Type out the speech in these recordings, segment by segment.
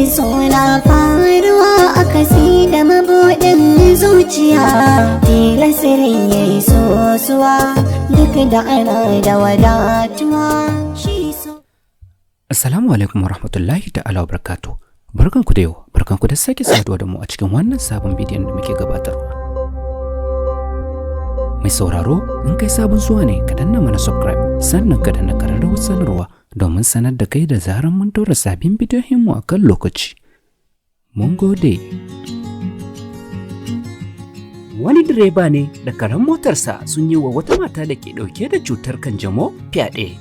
Suna faruwa akasi da mabuɗin zuciya, tilasirin ya yi sosuwa duk da ana da wadatuwa shi so. Assalamu alaikum warahmatullahi ta'ala wa barakatuh. Barkanku da yau, barkanku da sake saduwa da mu a cikin wannan sabon bidiyon da muke gabatarwa. Mai sauraro, in kai sabon zuwa ne, ka danna mana subscribe, sannan ka danna kararrawar sanarwa domin sanar da kai da zaran mun daura sabbin bidiyoyinmu a kan lokaci. Mun gode. Wani direba ne da karen motarsa sun yi wa wata mata da ke ɗauke da cutar kanjamau fyaɗe.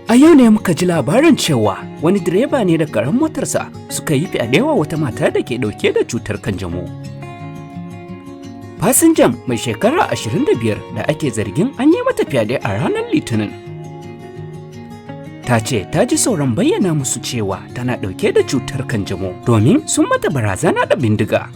A yau ne muka ji labarin cewa wani direba ne da karen motarsa suka yi fyaɗe wa wata mata da ke ɗauke da cutar kanjamau. Fasinjan mai shekara 25 da ake zargin an yi mata fyaɗe a ranar Litinin. Ta ce ta ji sauran bayyana musu cewa tana ɗauke da cutar kanjamau domin sun mata barazana da bindiga.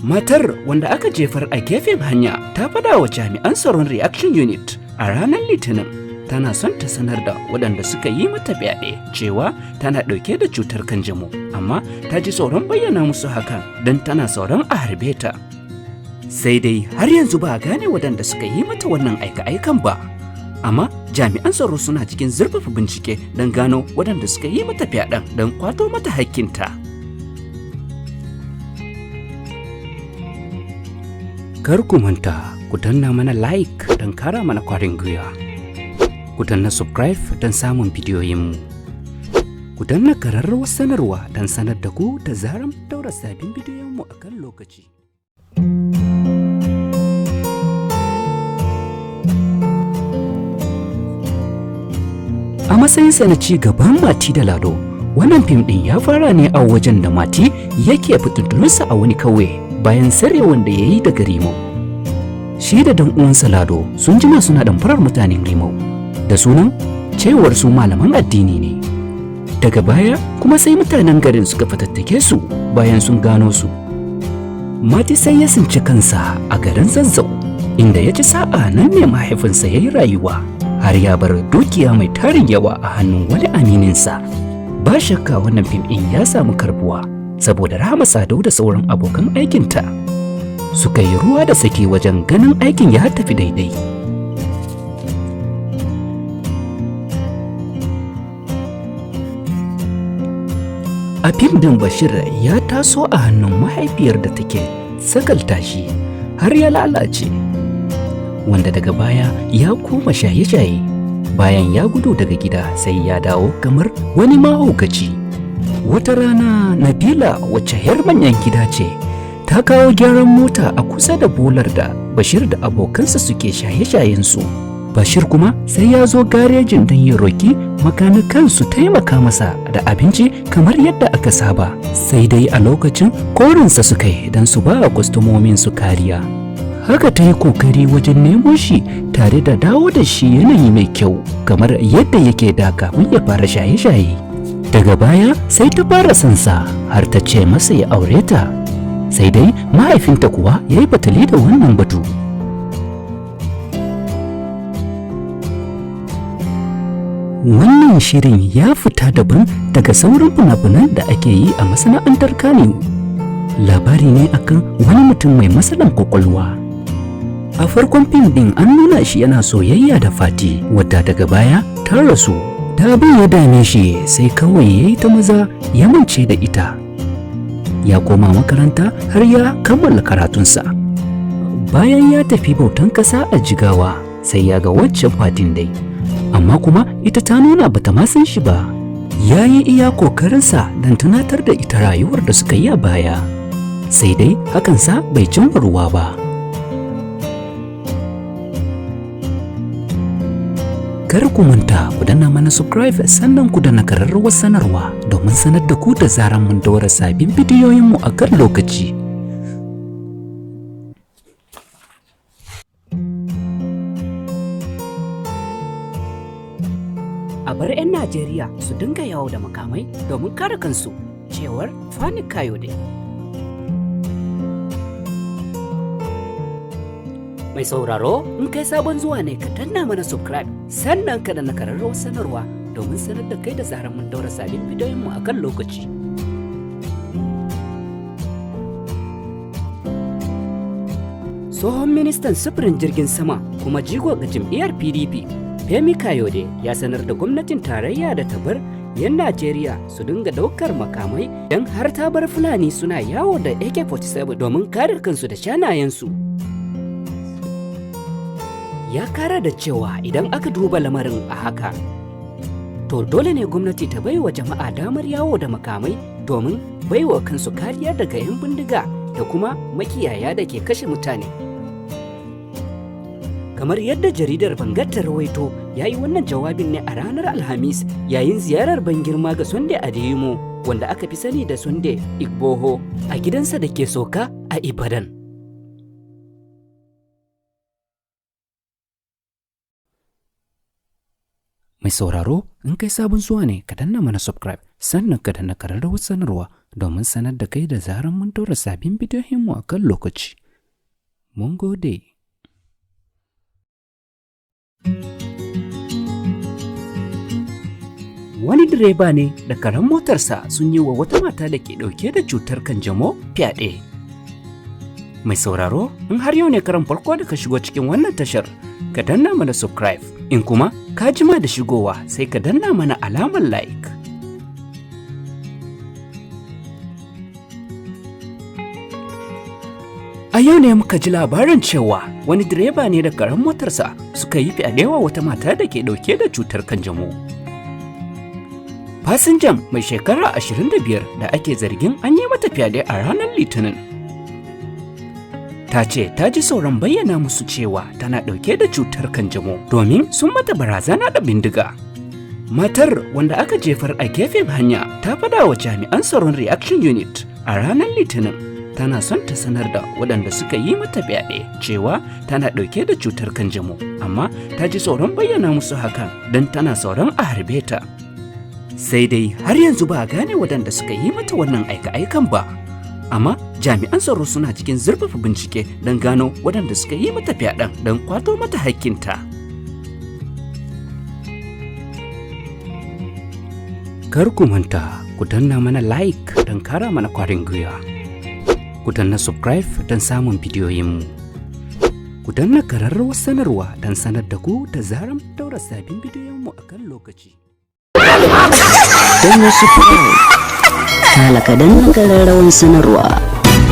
Matar wanda aka jefar a gefen hanya ta faɗa wa jami'an tsaron Reaction Unit a ranar Litinin tana son ta sanar da waɗanda suka yi mata fyaɗe cewa tana ɗauke da cutar kanjamau, amma ta ji tsoron bayyana musu hakan don tana tsoron a harbe ta. Sai dai har yanzu ba a gane waɗanda suka yi mata wannan aika-aikan ba, amma jami'an tsaro suna cikin zurfafa bincike don gano waɗanda suka yi mata fyaɗen don kwato mata hakkinta. Kar ku manta ku danna mana like don kara mana kwarin gwiwa. Ku danna subscribe don samun bidiyoyinmu. Ku danna kararrawar sanarwa don sanar da ku da zarar mun daura sabbin bidiyoyinmu a kan lokaci. A matsayinsa na ci gaban Mati da Lado, wannan fim ɗin ya fara ne a wajen da Mati yake fitintununsa a wani kauye bayan sarrewan da ya yi daga Rimo. Shi da dan uwansa Lado sun jima suna ɗamfarar mutanen Rimo da sunan cewar su malaman addini ne. Daga baya kuma sai mutanen garin suka fatattake su bayan sun gano su. Mati sai ya sinci kansa a garin Zazzau, inda ya ci sa'a nan ne mahaifinsa ya yi rayuwa, har ya bar dukiya mai tarin yawa a hannun wani amininsa. Ba shakka wannan fim ɗin ya samu karbuwa saboda Rahama Sadau da sauran abokan aikinta suka yi ruwa da saki wajen ganin aikin ya tafi daidai. A fim din Bashir ya taso a hannun mahaifiyar da take sakalta shi har ya lalace, wanda daga baya ya koma shaye-shaye. Bayan ya gudu daga gida sai ya dawo kamar wani mahaukaci. Wata rana Nabila, wacce yar manyan gida ce, ta kawo gyaran mota a kusa da bolar da Bashir da abokansa suke shaye-shayensu. Bashir kuma sai ya zo garejin don ya roki makanikan su taimaka masa da abinci kamar yadda aka saba. Sai dai a lokacin korinsa suka yi don su ba kwastomomin su kariya. Haka ta yi kokari wajen nemo shi tare da dawo da shi yanayi mai kyau kamar yadda yake da kafin ya fara shaye-shaye. Daga baya sai ta fara sansa har ta ce masa ya aure ta. Sai dai mahaifinta kuwa ya yi batali da wannan batu. Wannan shirin ya fita daban daga sauran fina-finan da ake yi a masana'antar Kano. Labari ne akan wani mutum mai matsalan kwakwalwa. A farkon fim ɗin an nuna shi yana soyayya da Fati, wadda daga baya ta rasu. Da abin ya dame shi sai kawai ya yi ta maza ya mance da ita. Ya koma makaranta har ya kammala karatunsa. Bayan ya tafi bautan ƙasa a Jigawa, sai ya ga waccan Fatin dai. Amma kuma ita ta nuna bata ma san shi ba. Ya yi iya kokarinsa don tunatar da ita rayuwar da suka yi a baya. Sai dai hakansa bai cimma ruwa ba. Kar ku manta ku danna mana subscribe sannan ku danna kararrawar sanarwa domin sanar da ku da zaran mun daura sabbin bidiyoyinmu a kan lokaci. A bar 'yan Najeriya su dinga yawo da makamai domin kare kansu, cewar Fani Kayode. Mai sauraro, in kai sabon zuwa ne, ka danna mana subscribe, sannan ka danna kararrawar sanarwa domin sanar da kai da zarar mun daura sabbin bidiyoyinmu a kan lokaci. Tsohon ministan sufurin jirgin sama kuma jigo ga jam'iyyar PDP, Femi Kayode, ya sanar da gwamnatin tarayya da ta bar 'yan Najeriya su dinga daukar makamai, don har ta bar Fulani suna yawo da AK-47 domin kare kansu da shanayensu. Ya kara da cewa idan aka duba lamarin a haka, to dole ne gwamnati ta baiwa jama'a damar yawo da makamai domin baiwa kansu kariya daga 'yan bindiga da kuma makiyaya da ke kashe mutane. Kamar yadda jaridar Vanguard ta rawaito, ya yi wannan jawabin ne a ranar Alhamis yayin ziyarar ban girma ga Sunday Adeyemo, wanda aka fi sani da Sunday Igboho, a gidansa da ke Soka a Ibadan. Mai sauraro, in kai sabon zuwa ne, ka danna mana subscribe, sannan ka danna kararrawar sanarwa domin sanar da kai da zarar mun daura sabbin bidiyoyinmu a kan lokaci. Mun gode. Wani direba ne da karen motarsa sun yi wa wata mata da ke ɗauke da cutar kanjamau fyaɗe. Mai sauraro, in har yau ne karan farko da ka shigo cikin wannan tashar, ka danna mana subscribe. In kuma ka jima da shigowa, sai ka danna mana alamar like. A yau ne muka ji labarin cewa wani direba ne da karen motarsa suka yi fyaɗe wa wata mata da ke ɗauke da cutar kanjamau. Fasinjan mai shekara 25 da ake zargin an yi mata fyaɗe a ranar Litinin, Ta ce ta ji tsoron bayyana musu cewa tana ɗauke da cutar kanjamau domin sun mata barazana da bindiga. Matar wanda aka jefar a gefen hanya ta faɗa wa jami'an tsaron Reaction Unit a ranar Litinin tana son ta sanar da waɗanda suka yi mata fyaɗe cewa tana ɗauke da cutar kanjamau, amma ta ji tsoron bayyana musu hakan don tana tsoron a harbe ta. Sai dai har yanzu ba a gane waɗanda suka yi mata wannan aika-aikan ba. Amma jami'an tsaro suna cikin zurfafa bincike don gano waɗanda suka yi mata fyaɗen don kwato mata hakkinta. Kar ku manta ku danna mana like don kara mana kwarin gwiwa. Ku danna subscribe don samun bidiyoyinmu. Ku danna kararrawar sanarwa don sanar da ku da zarar mun daura sabbin bidiyoyinmu a kan lokaci. Danna subscribe, kala ka danna kararrawan sanarwa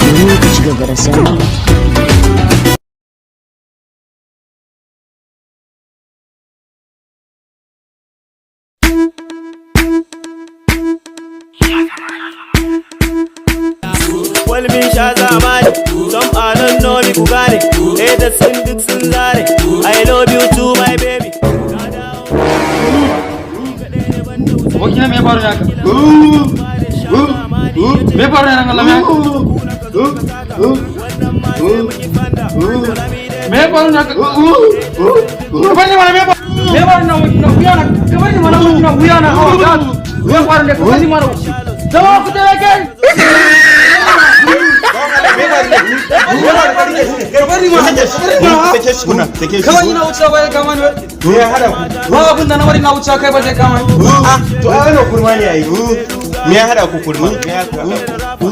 domin ka ci gaba da samun Walmin sha zamani. Some are not know me, ku gane. Haters sun duk sun zare. I love you too, my baby. Abokina, me ya faru ne haka? Me ya faru ne nan, Allah, me haka? Me ya faru ne haka? Ka bari mana, me ya faru? Me ya faru ne, abokina? Wuya na, ka bari mana, abokina, wuya na. Oh God. Me ya faru ne? Ka bari mana. Zama ku da kai. Ka bari mana. Kawai ina wucewa ba ya kama ni. Me ya hada ku? Ba abin da na bari na wucewa kai ba zai kama ni. Ah, to ai wannan kurma ne ai. Me ya hada ku, kurma? Me ya hada ku?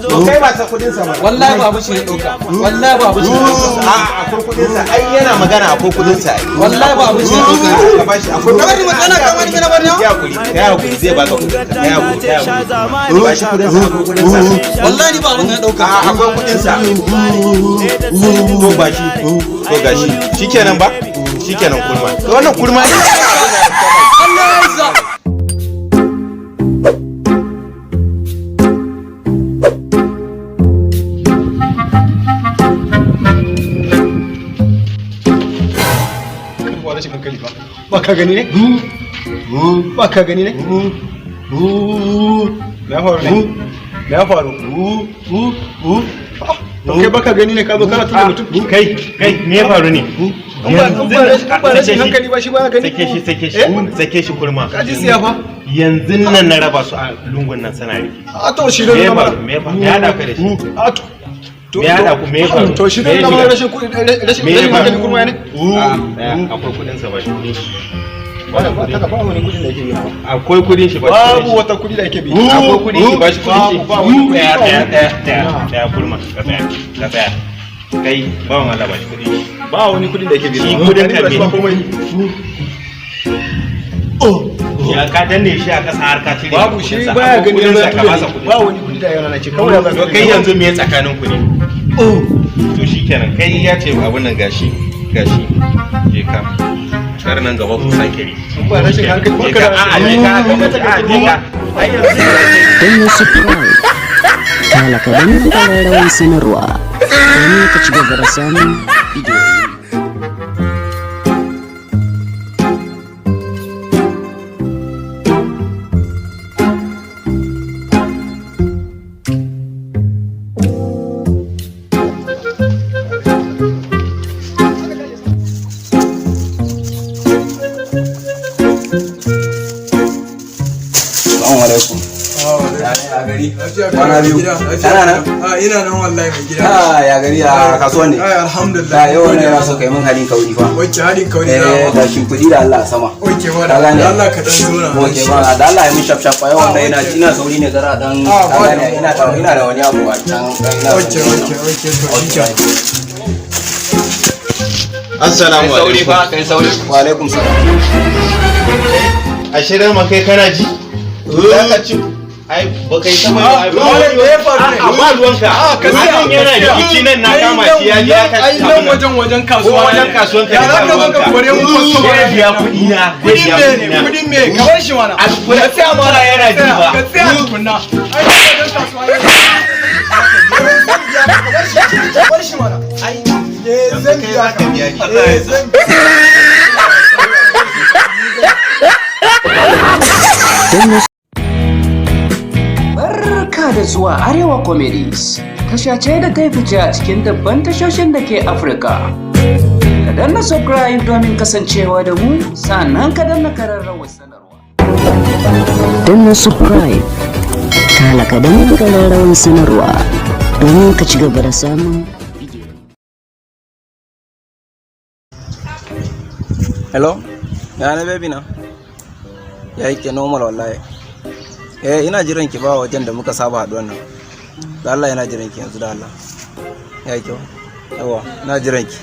To kai ba sa kudin sa ba. Wallahi ba abu shi ne ɗauka. Wallahi ba abu shi ne ɗauka. A, akwai kudin sa. Ai yana magana, akwai kudin sa ai. Wallahi ba abu shi ne ɗauka. Ka bashi, akwai. Ka bari magana, ka bari mana, bari. Ya hakuri, ya hakuri, zai baka kudin sa. Ya hakuri, ya hakuri. Ba shi kudin sa, akwai kudin sa. Wallahi ba abin da na ɗauka. A, akwai kudin sa. To ba shi. To gashi. Shikenan ba? Shikenan, kurma. To wannan kurma ne. Allah ya isa. Ba rashin hankali ba, ba ka gani ne? Ba ka gani ne? Me ya faru ne? Me ya faru? To kai baka gani ne, ka zo kana tura mutum? Kai, kai, me ya faru ne? In ba rashin hankali ba, shi ba ya gani. Sake shi, sake shi, sake shi, kurma. Ka ji siya fa. Yanzu nan na raba su a lungun nan sana rikici. A to shi ne Me ya na faru? mana. Me ya faru? Me ya haɗa ka da shi? A to Me ya haɗa ku? Me ya faru? To shi Me ya ne shiga? rashin kuɗi, rashin Me ya rashin faru? hankali kurma ne. Akwai kuɗin sa, ba shi kuɗin shi. Wannan ba ta ba wani kuɗin da yake bi. Akwai kuɗin shi, ba shi kuɗin Babu shi. wata kuɗi da yake bi. Akwai kuɗin shi, ba shi kuɗin shi. Babu, ba wani kuɗi. Ɗaya, ɗaya, ɗaya, ɗaya, ɗaya, kurma, ka tsaya, ka tsaya. Kai, bawan Allah, ba shi kuɗin shi. Ba wani kuɗin da yake bi. Shi kuɗin ka ba komai. Ya ka danne shi a ƙasa har ka cire Babu kuɗin shi sa. baya Akwai gani kuɗin ya sa, ka masa tura ni. kuɗin Ba sa. wani kuɗi da yana ce kawai ya To zaga. kai yanzu me tsakanin ku ne? To shikenan, kai ya ce abun nan, gashi gashi, je ka, kar nan gaba ku sake ri. Ba rashin hankali ba Je ka, a'a, je ka, a'a, je ka. Ai yanzu Danna subscribe. Kala ka danna ƙararrawar sanarwa domin ka ci gaba da samun bidiyo. Assalamu alaikum. Ya gari? Kwana biyu. Kana nan? A ina nan wallahi, mai gida. Ah, ya gari, ya kasuwan ne? Ai alhamdulillah. Da yau ne yana so kai mun halin kauri fa. Wacce halin kauri za Eh, ma? ga shimfiɗi da Allah a sama. Oke ba Ka da gane? Allah ka dan zo na. Oke ba da Allah ya mun shaf shaf yau Ah, wannan ina okay. ina sauri ne gara dan Ah, ka ba gane damuwa. ina da wani abu a can ina Oke oke oke, to shikenan. Assalamu alaikum. Kai sauri. Wa alaikum salam. Ashe da ma kai kana ji? Za ka ci, ai ba kai sama ai ba. Malam, me ya faru ne? A'a, ba ruwanka. Ah, ka tsaya. Nan yana rikici nan, na kama shi ya je ya Ai kaci nan wajen wajen ko kasuwa. wajen kasuwan ka Ya ne, za ba ka zo ka ruwanka. kore mu kwastoma? Zai biya kuɗi na, zai Kudin biya me kuɗi ne? na. Kudin me? Ka bar shi mana. Alkura Ka tsaya mana. yana ji ba. Ka tsaya tukunna. Ai nan wajen kasuwa ne. Zan biya ka, ka bar shi. Ka bar shi mana. Ai eh zan Kai biya za ka. ka biya ni. Eh zan biya. Danna Barka da zuwa Arewa Comedies. Tasha ce da ta yi fice a cikin dabban tashoshin da ke Afirka. Ka danna subscribe domin kasancewa da mu, sannan ka danna kararrawar sanarwa. Danna subscribe. Kala ka danna ƙararrawar sanarwa domin ka ci gaba da samun bidiyo. Hello? Ya ne baby na? Ya yake, normal wallahi. Eh, ina jiran ki ba wajen da muka saba haduwan nan. Da Allah ina jiran ki yanzu, da Allah. Ya yi kyau. Yawa, ina jiran ki.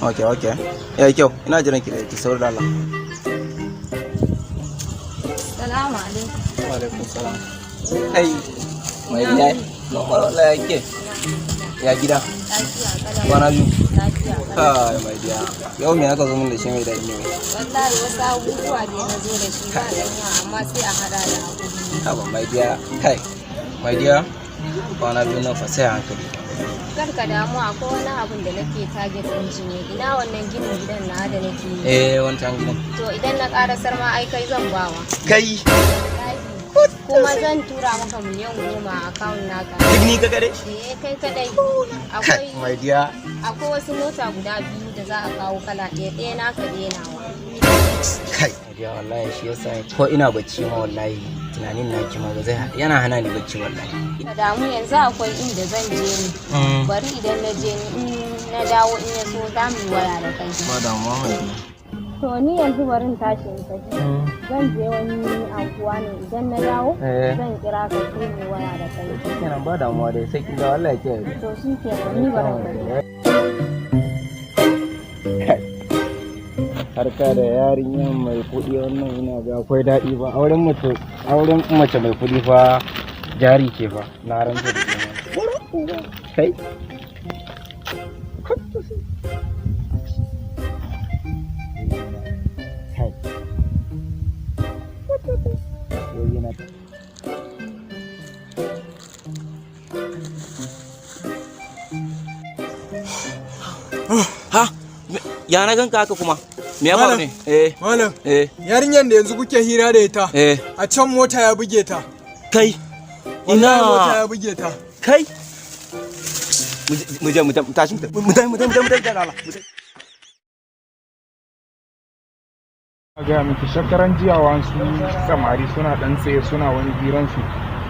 Okay, okay. Ya yi kyau, ina jiran ki da ki sauri da Allah. Salamu alaikum. Wa alaikum salam. Kai, mai gida, normal wallahi, ya ke. Ya gida. Lafiya kalau. Kwana biyu. Lafiya kalau. Kai, mai gida. Yau me aka zo min da shi mai daɗi ne? Wallahi wasu abubuwa ne na zo da shi, ba dan yawa, amma sai a hada da hakuri. Haba mai gida, kai. Mai gida, kwana biyu nan fa sai a hankali. Kar ka damu, akwai wani abun da nake target din shi ne. Ina wannan ginin gidan na da nake yi. Eh, wancan gidan. To idan na karasar ma ai kai zan bawa. Kai. Wallahi. Kuma zan tura maka 10,000,000 a account naka. Duk ni ka kadai? Eh, kai kadai. Akwai My dear. Akwai wasu mota guda biyu da za a kawo kala ɗaya, ɗaya naka, ɗaya nawa. Kai. My dear, wallahi shi yasa ko ina bacci ma wallahi tunanin naki ma ba zai yana hana ni bacci wallahi. Ka damu, yanzu akwai inda zan je ni. Bari idan na je ni, in na dawo, in ya so za mu yi waya da kai. Ba damuwa, my dear. To ni yanzu bari in tashi in tafi. Zan je wani anguwa ne, idan na dawo zan kira ka sai mu yi waya da kai. Kenan ba damuwa dai, sai kin dawo, Allah ya kiyaye. To shi kenan, ni bari in tafi. Harka da yarinya mai kuɗi wannan ina ga akwai daɗi ba. Auren mace mai kuɗi fa jari ce fa, na rantsa da girman. Kai. Kai. Wai yana Ha, ya na ganka haka kuma? Me ya faru ne? Eh. Malam. Eh. Yarinyar da yanzu kuke hira da ita. Eh. A can mota ya buge ta. Kai. Wallahi Ina. mota ya buge ta. Kai. Mu je mu tashi, mu tafi, mu tafi, mu tafi, mu tafi, Allah. Mu tafi. Gaya miki, shekaran jiya wasu samari suna dan tsaye suna wani hiransu.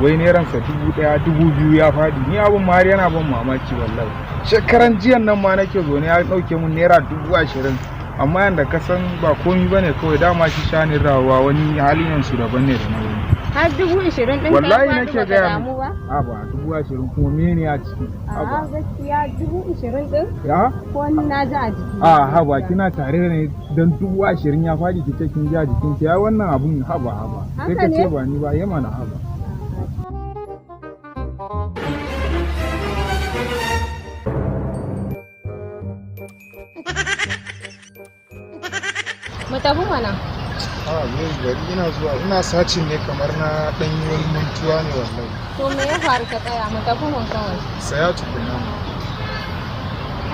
Wai neransa 1000, 2000 ya faɗi. Ni abin ma har yana ban mamaki wallahi. Shekaran jiyan nan ma nake zo ne ya ɗauke mun naira 20,000. Amma yanda ka san ba komi bane kawai, dama shi shanin rawa wani halin yansu daban ne da na wani. Har 20,000 ɗin ka Wallahi faɗi nake baka gaya damu ba? A ba 20,000 kuma mene a ciki? A'a, Haba. gaskiya 20,000 ɗin Ya? ko ni na ji a jiki. A haba, kina tare da ni don 20,000 ya faɗi ki ce kin ji a jikin ki, ya wannan abun haba haba. Sai Haka ka ce ne? ba ni ba, ya mana haba. Mu tafi mana. A ne bari, ina zuwa, ina sacin ne kamar na ɗan yi wani mantuwa ne wallahi. To me ya faru ka tsaya? Mu tafi mun kawai. Saya tukuna.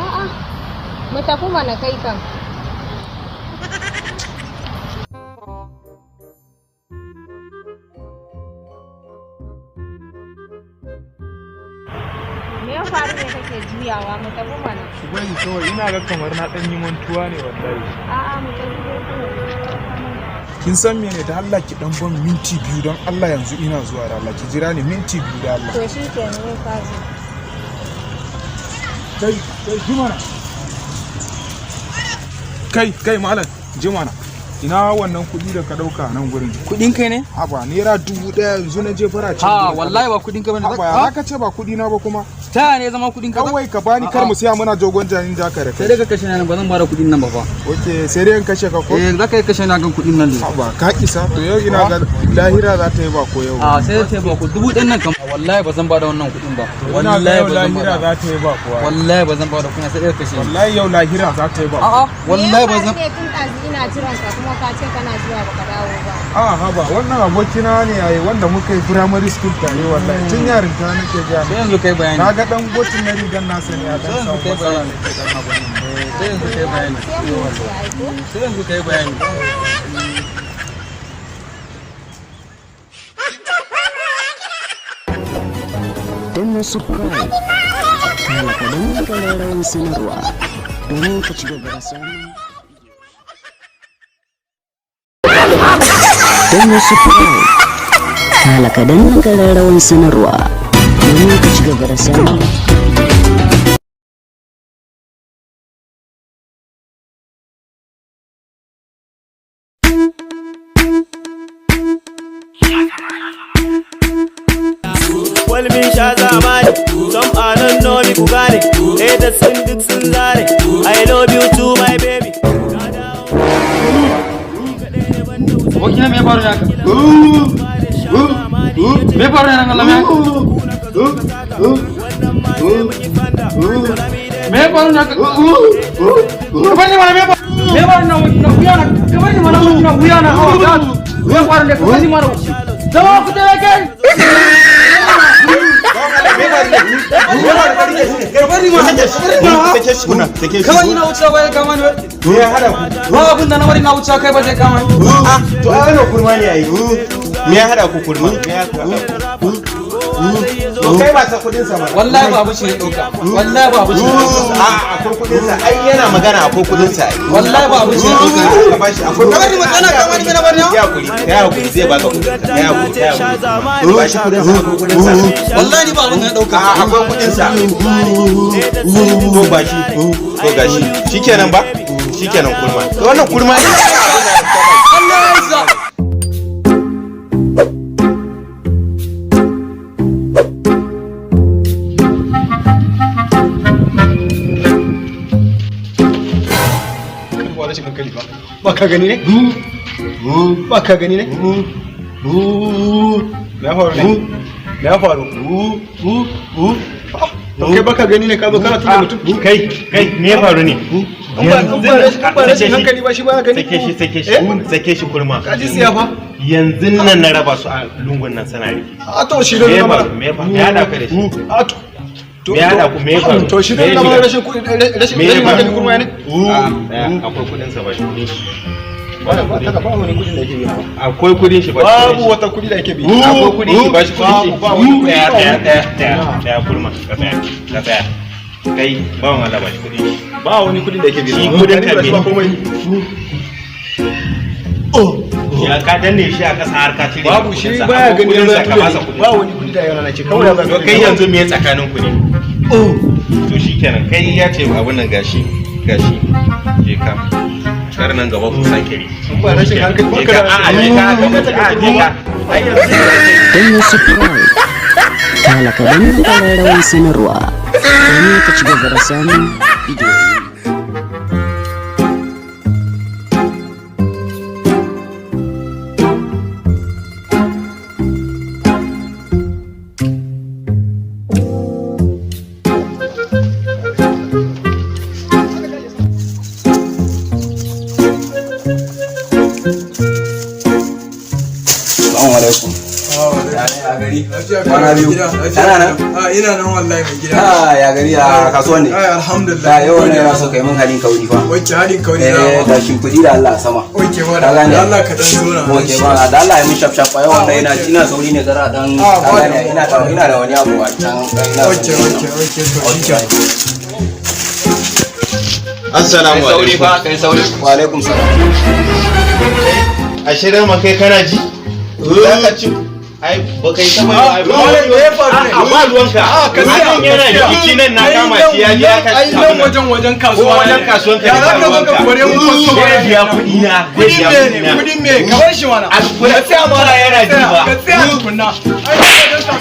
A'a. Mu tafi mana kai kan. Me ya faru ne kake juyawa? Mu tafi mana. Ki bari kawai, ina ga kamar na ɗan yi mantuwa ne wallahi. A'a, mu tafi dai kawai. Kin san mene, da Allah ki dan ban minti 2 don Allah, yanzu ina zuwa, da Allah ki jira ni minti 2 da Allah. To shi kenan, ya ka zo. Kai kai, ji mana. Kai kai malam, ji mana. Ina wannan kuɗi da ka ɗauka a nan gurin? Kuɗin kai ne? Haba, naira 1000 yanzu na je fara cin. Ha, wallahi ba kuɗin ka bane. Haba, ya ka ce ba kuɗi na ba kuma? Ta yaya ne zama kuɗin ka? Kawai ka bani, kar mu siya muna jogon janin jaka da Sai kai. dai ka kashe ni, ba zan bada kuɗin nan ba fa. Ok, sai dai in kashe ka ko? Eh, za ka yi kashe ni akan kuɗin nan ne. Haba, ka isa. To yau ina ga lahira za ta yi ba ko yau. A sai dai ta yi ba ku 1000 nan kam. Wallahi ba zan bada wannan kuɗin ba. Ina ga Wallahi yau ba zan lahira bada. za ta yi ba kuwa. Wallahi ba zan bada kuɗin, sai dai ka kashe ni. Wallahi yau lahira za ta yi ba. A'a, wallahi ba zan Me ya faru ne tun ɗazu ina jiran ka kuma ka ce kana zuwa baka dawo ba? A haba, wannan abokina ne yayi wanda muka yi primary school tare wallahi, tun yarinta nake ga. Sai yanzu kai bayani. Na ga dan gotin na rigan nasa ne ya dan Sai yanzu samu kai matsala. bayani. Sai yanzu kai bayani. Sai mu wuce ai ko? Sai yanzu kai bayani. Danna subscribe, kana ka danna ƙararrawar sanarwa domin ka ci gaba da samun. Danna subscribe, kana ka danna ƙararrawar sanarwa domin ka ci gaba da samun. Walmin sha zamani. Some are not know me, ku gane. Haters sun duk sun zare. I love you too, my baby. Abokina, me ya faru ne haka? Me ya faru ne nan, Allah me? Me ya faru ne haka? Ka bari mana, me ya faru? Me ya faru na na wuya na? Ka bari mana na wuya na hawa. Me ya faru ne? Ka bari mana. Zama ku da kai. Ka bari mana. Kawai ina wucewa ba ya kama ni ba. Me ya hada ku? Ba abin da na bari na wucewa kai ba zai kama ni. Ah, to ai wannan kurma ne ai. Me ya hada ku kurma? Me ya hada ku? To kai ba ta kudin sa ba. Wallahi ba abu shi ne dauka. Wallahi ba abu shi ne dauka. A akwai kudin sa. Ai yana magana akwai kudin sa. Wallahi ba abu shi ne dauka. Ka bashi akwai. Ka bari magana kama ni na bari na. Ya hakuri, ya hakuri, zai baka kudin sa. Ya hakuri, ya hakuri. Ba shi kudin sa, akwai kudin sa. Wallahi ni ba abin da na dauka. A akwai kudin sa. To ba shi. To gashi. Shikenan ba? Shikenan kurma. To wannan kurma ne. Allah ya isa. Ba rashin hankali ba. Ba ka gani ne? Ba ka gani ne? Me ya faru ne? Me ya faru? To kai ba ka gani ne, ka zo kana tura mutum? Kai, kai, me ya faru ne? In ba rashin hankali ba shi ba ya gani. Sake shi, sake shi, sake shi kurma. Ka ji siya fa? Yanzu nan na raba su a lungun nan sana rikici. A to shi da Me ya na mana. faru? Me ya faru? Me ya haɗa ka da shi? A to Me ya haɗa ku? Me ya faru? To shi da Me ya na mana shiga? rashin kuɗi, rashin Me ya rashin faru? hankali kurma ne? A, ɗaya, akwai kuɗin sa ba shi kuɗin shi. Ba ta ba wani kuɗin da yake bi. Akwai kuɗin shi ba shi kuɗin Babu shi. wata kuɗi da yake bi. Akwai kuɗin shi ba shi kuɗin shi. Babu, ba wani kuɗi. Ɗaya, ɗaya, ɗaya, ɗaya, ɗaya kurma. Ka tsaya, ka tsaya. Kai, bawan Allah, ba shi kuɗin shi. Ba wani kuɗin da yake bi. Shi kuɗin ka Ba ne. komai. Ya ka danne shi a ƙasa har ka cire Babu masa shi kuɗinsa. baya Amma gani kuɗinsa ya ka zo basa ba kuɗinsa. wani kuɗi da yana na ce kawai ya To zo kai yanzu me tsakanin ku ne? To shikenan, kai ya ce abun nan, gashi gashi, je ka, kar nan gaba ku sake ri. Ba rashin hankali Je ka, a'a, je ka, a'a, je ka. Ai yanzu Danna subscribe, kala ka danna ƙararrawar sanarwa domin ka ci gaba da samun bidiyo. Assalamu alaikum. Ya gari? Kwana biyu. Kana nan? A ina nan wallahi, mai gida. Ah, ya gari, ya kasuwan ne? Ai alhamdulillah. Da yau ne na so kai mun halin kauri fa. Wacce halin kauri za Eh, ma? da shimfiɗi da Allah sama. Oke ba Ka da gane? Allah ka dan zo na. Oke ba da Allah ya mun shaf shaf yau, wannan ina ina sauri ne gara dan Ah, ka ba gane, damuwa. ina da wani abu a can ina Oke oke oke, to shikenan. Assalamu Kai sauri alaikum. fa, kai sauri. Wa alaikum salam. Ashe dama kai kana ji? Za ka ci, ai ba kai sama ai ba. Malam, me ya faru ne? A'a, ba ruwanka. A ka tsaya. Anan yana rikici nan, na kama shi ya je ya Ai nan wajen kasuwa. Ko wajen kasuwan ka Ya ne, za ba ka zo ka ruwanka. kore mu kwastoma? Zai biya kuɗi na. Zai Kudin biya me kuɗi ne? na. Kudin me? Ka bar shi mana. Alkura- Ka tsaya mana. yana ji ba. Ka tsaya tukunna. Ai nan wajen kasuwa.